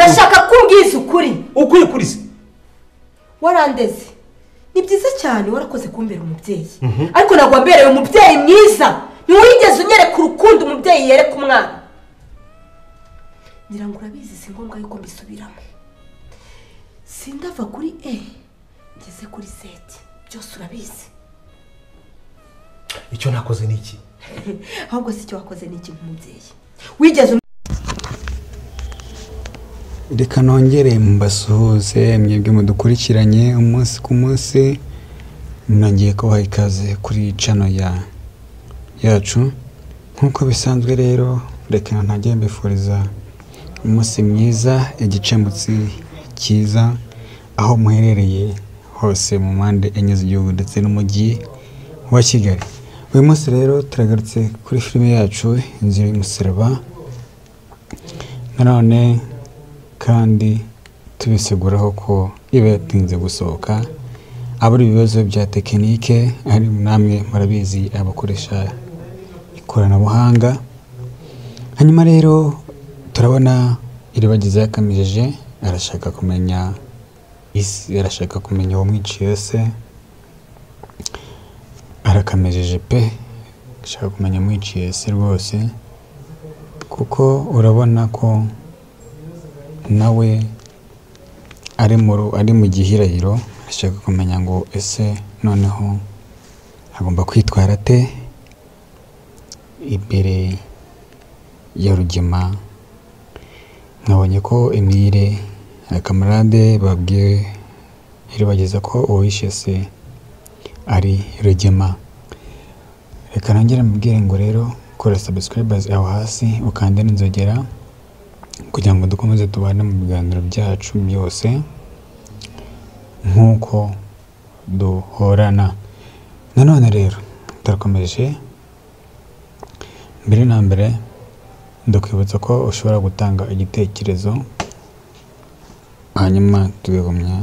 Ndashaka kumbwiza ukuri. Ukuri kuri se? Warandeze. Ni byiza cyane warakoze kumbera umubyeyi. Ariko ntabwo wambereye umubyeyi mwiza. Ntiwigeze unyereka urukundo umubyeyi yereka umwana. Ngira ngo urabizi, si ngombwa yuko mbisubiramo. Sindava kuri E ngeze kuri Z, byose urabizi. Icyo nakoze ni iki? Ahubwo si icyo wakoze ni iki nk'umubyeyi? Wigeze. Reka nongere mbasuhuze mwebwe mudukurikiranye umunsi ku munsi, nongeye kubaha ikaze kuri channel yacu nk'uko bisanzwe. Rero reka ntangire mbifuriza umunsi mwiza, igicemutsi cyiza, aho muherereye hose mu mpande enye z'igihugu ndetse n'umujyi wa Kigali. Uyu munsi rero turagarutse kuri filime yacu Inzira y'Umusaraba, nanone kandi tubiseguraho ko iba yatinze gusohoka, abari ibibazo bya tekinike, ari namwe murabizi abakoresha ikoranabuhanga. Hanyuma rero turabona Iribagiza yakamijeje, arashaka kumenya isi, arashaka kumenya uwamwiciye se, arakamejeje pe, ashaka kumenya umwiciye se rwose, kuko urabona ko nawe ari mu gihirahiro, ashaka kumenya ngo ese noneho agomba kwitwara ate imbere ya Rugema. Nkabonye ko Emile na Kamarade babwiye Iribagiza ko uwishe se ari Rugema. Reka nongere mubwire ngo rero kora subscribers aho hasi, ukande n'inzogera kugira ngo dukomeze tubane mu biganiro byacu byose nk'uko duhorana. Nanone rero turakomeje. Mbere na mbere ndakwibutsa ko ushobora gutanga igitekerezo, hanyuma tugagumya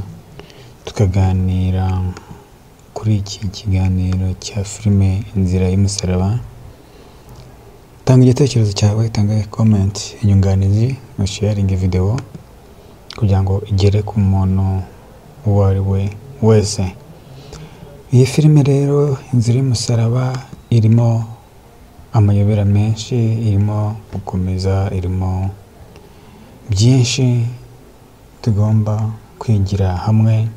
tukaganira kuri iki kiganiro cya filime Inzira y'Umusaraba. Tanga igitekerezo cyawe, tanga comment, inyunganizi, usharinge video kugira ngo igere ku muntu uwo ari we wese. Iyi filime rero Inzira y'Umusaraba irimo amayobera menshi, irimo gukomeza, irimo byinshi tugomba kwigira hamwe,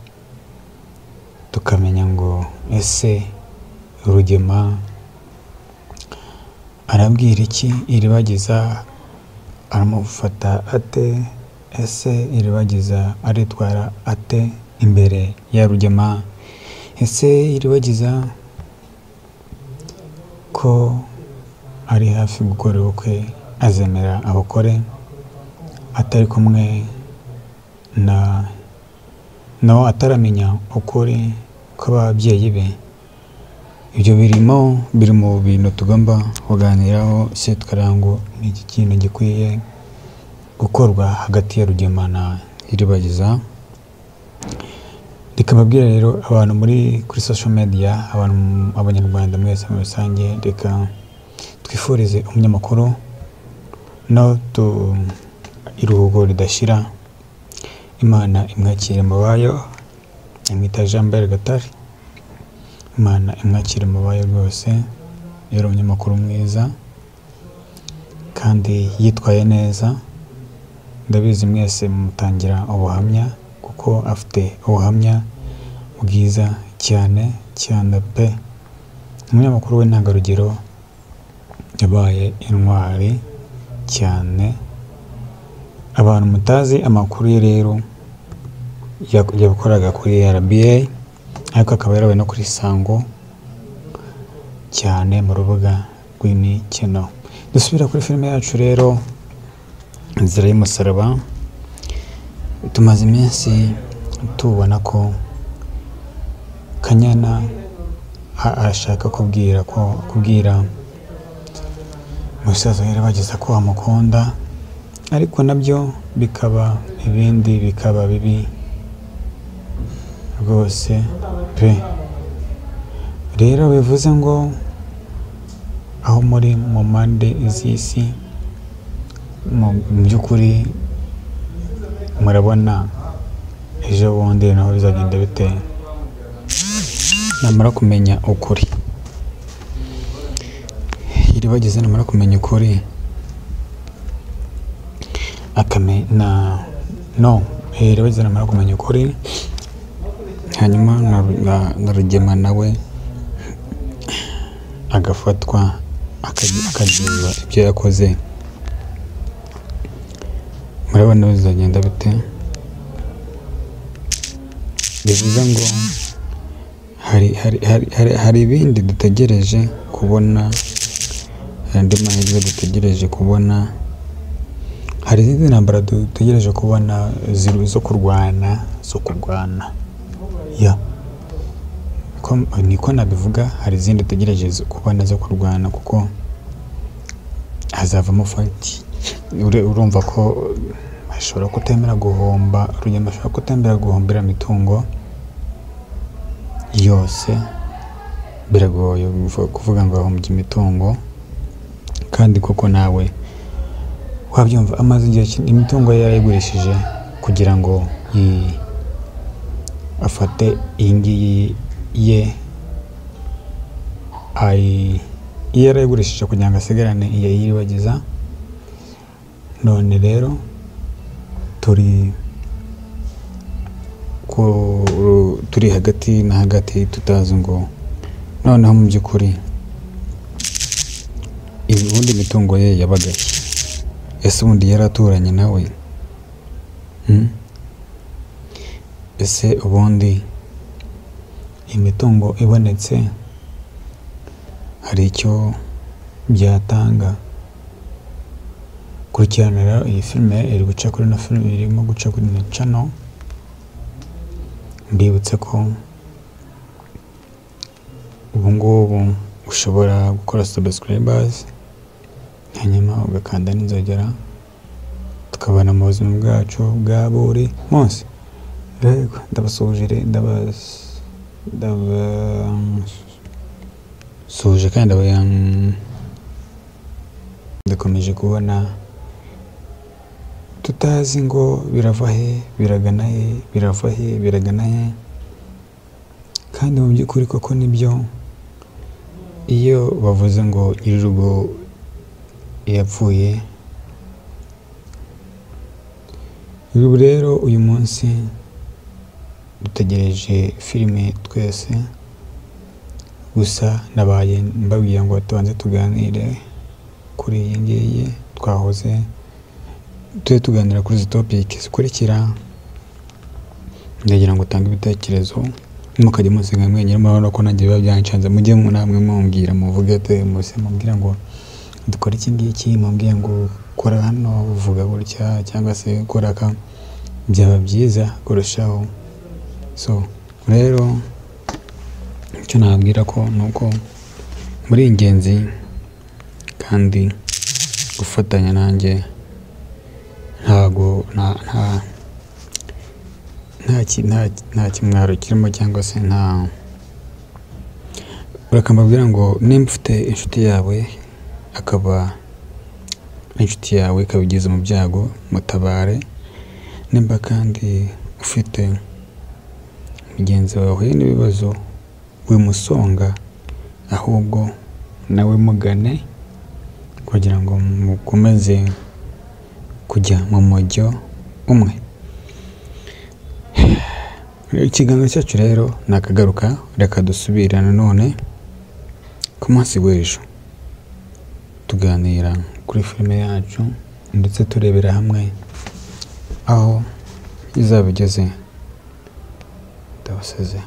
tukamenya ngo ese Rugema arabwira iki Iribagiza, aramufata ate, ese Iribagiza aritwara ate imbere ya Rugema, ese Iribagiza ko ari hafi gukora ubukwe azemera abukore atari kumwe na no ataramenya ukuri kw'ababyeyi be. Ibyo biri mu bintu tugomba kuganiraho, se tukarango n'iki kintu gikwiye gukorwa hagati ya Rugema na Iribagiza. Reka mbabwire rero abantu muri kuri social media, abantu abanyarwanda mwese muri rusange, reka twifurize umunyamakuru no tu iruhuko ridashira, Imana imwakire mu bayo. Amwita Jean Pierre Gatare, Imana imwakire mu bayo rwose. Yari umunyamakuru mwiza kandi yitwaye neza, ndabizi mwese mumutangira ubuhamya kuko afite ubuhamya bwiza cyane cyane pe. Umunyamakuru w'intangarugero, yabaye intwari cyane. Abantu mutazi amakuru ye rero, yakoraga kuri RBA, ariko akaba yarabaye no kuri Sango cyane mu rubuga rw'imikino. Dusubira kuri filime yacu rero Inzira y'Umusaraba. Tumaze iminsi tubona ko Kanyana arashaka kubwira musaza Iribagiza ko amukunda, ariko nabyo bikaba ibindi bikaba bibi rwose pe. Rero bivuze ngo aho muri mu mpande z'isi mu by'ukuri Murabona ejo bundi naho bizagenda bite namara kumenya ukuri? Iribagiza namara kumenya ukuri Iribagiza namara kumenya ukuri, hanyuma na Rugema nawe agafatwa akagirwa ibyo yakoze, murabona bizagenda bite? Bivuze ngo hari ibindi dutegereje kubona, hari andi mahirwe dutegereje kubona, hari izindi ntambara dutegereje kubona zo kurwana ya niko nabivuga. Hari izindi dutegereje kubona zo kurwana, kuko hazavamo fight. Urumva ko ashobora kutemera guhomba, Rugema ashobora kutemera guhombera imitungo yose. Biragoye kuvuga ngo ahombye imitungo, kandi koko nawe wabyumva, amaze igihe imitungo ye yarayigurishije kugira ngo afate iyi ngiyi ye, yarayigurishije kugira ngo asigarane iya Iribagiza. None rero turi hagati na hagati, tutazi ngo noneho mu by'ukuri ubundi imitungo ye yabaga ese ubundi yaraturanye nawe? Ese ubundi imitungo ibonetse hari icyo byatanga? Kurikirana rero iyi filime iri guca kuri na filime irimo guca kuri na channel. Mbibutse ko ubu ngubu ushobora gukora subscribers, hanyuma ugakanda n'inzogera, tukabana mu buzima bwacu bwa buri munsi. Rego ndabasuhuje kandi ndakomeje kubona tutazi ngo birava he biragana he, birava he biragana he. Kandi mu by'ukuri koko nibyo, iyo bavuze ngo nyir'urugo yapfuye. Ubu rero uyu munsi dutegereje filime twese, gusa nabaye mbabwira ngo tubanze tuganire kuri iyi ngiyi twahoze tujye tuganira kuri izi topic zikurikira. Ndagira ngo utange ibitekerezo, mukajya musiga mwenyine, murabona ko nanjye biba byancanze. Mujye namwe mumbwira, muvuge ate, muse mubwira ngo dukore iki ngiki, mubwira ngo kora hano, uvuga gutya cyangwa se kora aka, byaba byiza kurushaho. So rero icyo nababwira ko nuko muri ingenzi, kandi gufatanya nanjye ntago nta kimwaro kirimo, cyangwa se nta. Reka mbabwira ngo nimba ufite inshuti yawe akaba inshuti yawe ikaba igeze mu byago, mutabare. Nimba kandi ufite mugenzi wawe wahuye n'ibibazo, wimusonga, ahubwo nawe mugane kugira ngo mukomeze kujya mu mujyo umwe. Ikiganiro cyacu rero nakagaruka, reka dusubire nanone ku munsi w'ejo tuganira kuri filime yacu, ndetse turebera hamwe aho izaba igeze. Ndabaseze.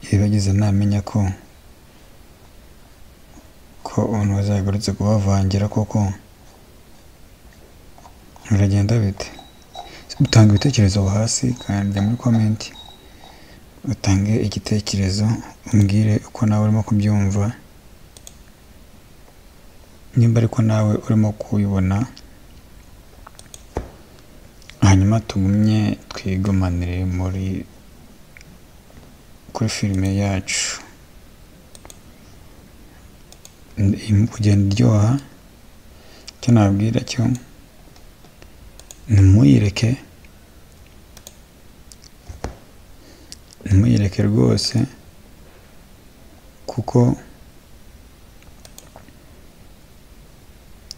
Iribagiza namenya ko umuntu bazagarutse kubavangira koko biragenda bite? Utanga ibitekerezo hasi, kandi muri comment utange igitekerezo, umbwire uko nawe urimo kubyumva, nimba ariko nawe urimo kubibona, hanyuma tugumye twigumanire muri kuri filime yacu. Irimo kugenda iryoha, Icyo nababwira cyo, ntimuyireke, ntimuyireke rwose, kuko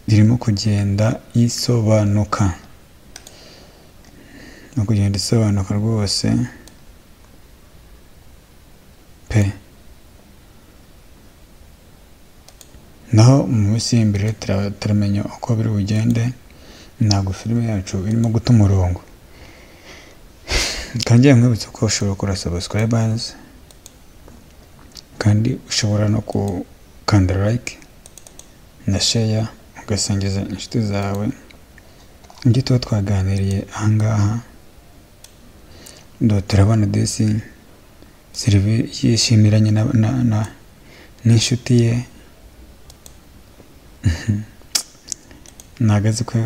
irimo kugenda isobanuka, no kugenda isobanuka rwose pe. Naho mu minsi y'imbere turamenya uko biri bugende. Ntabwo filime yacu irimo guta umurongo. Kandi nkwibutsa ko ushobora gukora subscribers, kandi ushobora no gukanda like na share, ugasangiza inshuti zawe ibyo tuba twaganiriye ahangaha. Turabona disi Sylvie yishimiranye n'inshuti ye, ntabwo azi ko